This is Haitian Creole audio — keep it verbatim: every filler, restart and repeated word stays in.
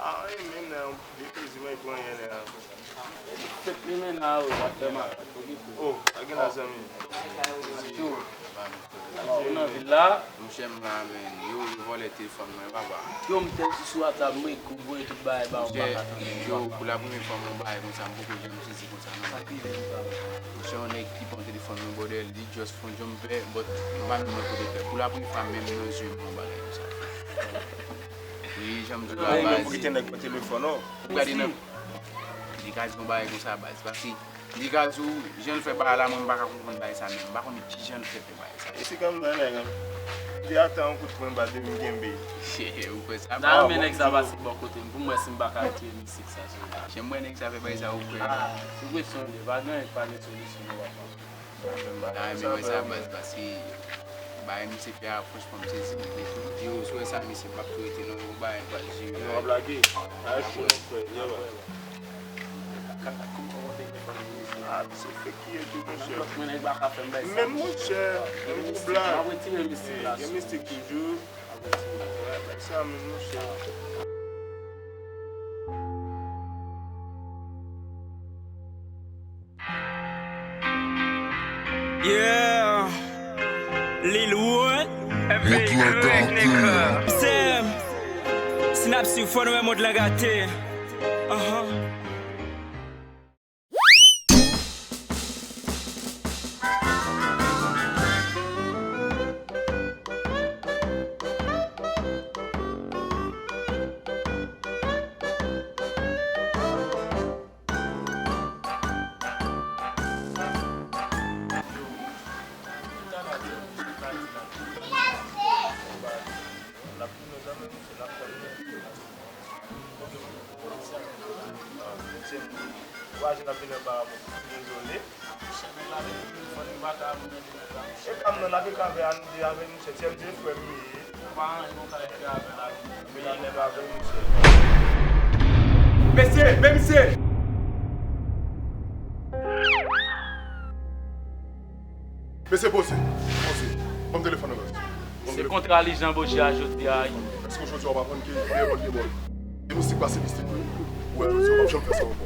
Ah, e menm nan, de plezi mwen pran yon nan. Fèt li men nan, wi, w ap fè mal. Oh, pa gen la, zanmi. Yo, ou nan vil la? Monchè, m la, men. Yo, yo vòlè telefòn mwen, papa. Yo, m tèt sou WhatsApp, mwen kou voye tout bagay ba ou, m pa ka tande. Yo, pou la premye fwa, mwen bagay konsa, m poko janm sezi konsa, non. Sa ki vin pa. Monchè, yon nèg ki pran telefòn mwen, brother, li just fon jumper, but m pa menm wè kote fè. Pou la premye fwa, menm nan zye m, yon bagay konsa. Wi, jan m di w la, baz. Pou kite nèg pran telefòn, non. Ou gade nan, li ka di yon bagay konsa, baz. Paske li ka di w, jan l fè bagay la, mwen, m pa ka konprann bagay sa menm. M pa konn ki jan l fè fè bagay sa. E si kanm nan nèg an. Li atan yon kout pwen bal depi m kenbe. Ou kwè sa? M ta renmen nèg sa pase bò kote m, pou m wè si m pa ka retire mistik sa sou li. Jan m wè nèg sa fè bagay sa, ou kwè? Ah, se kwestyon de, pa gen, pa gen solisyon non, papa. M ta renmen wè sa, baz, paske bagay misye fè a, franchman, m sezi, m te di w, si w wè sa, misye p ap tou rete non, yon bagay pral jere. Yo ap lage. Ay, fò nou fè, ye la. Ah, misye fake ki ye tou, mesye. Menm monchè, menm gwo blag. Gen mistik toujou. Wè, bagay sa menm, monchè. Yeah. Lil Wood. Sam. Si n ap swiv, fò nou wè mond lan gate. Ahan. L ap tounen kanmenm, misye, l ap tann nou. Dezole. E kanmenm, lage kave a, nou de avè misye. Tyèm de frè m ye. Mesye, men misye! Mesye, poze. Poze. Ban m telefòn nan, baz. Se kontra li jan boche a jodi a, wi. Èske jodi a w pa konn ke dèyè bòl gen bòl? E mistik pase mistik, wi. Ou wè, jodi a w p ap janm fè sa ankò.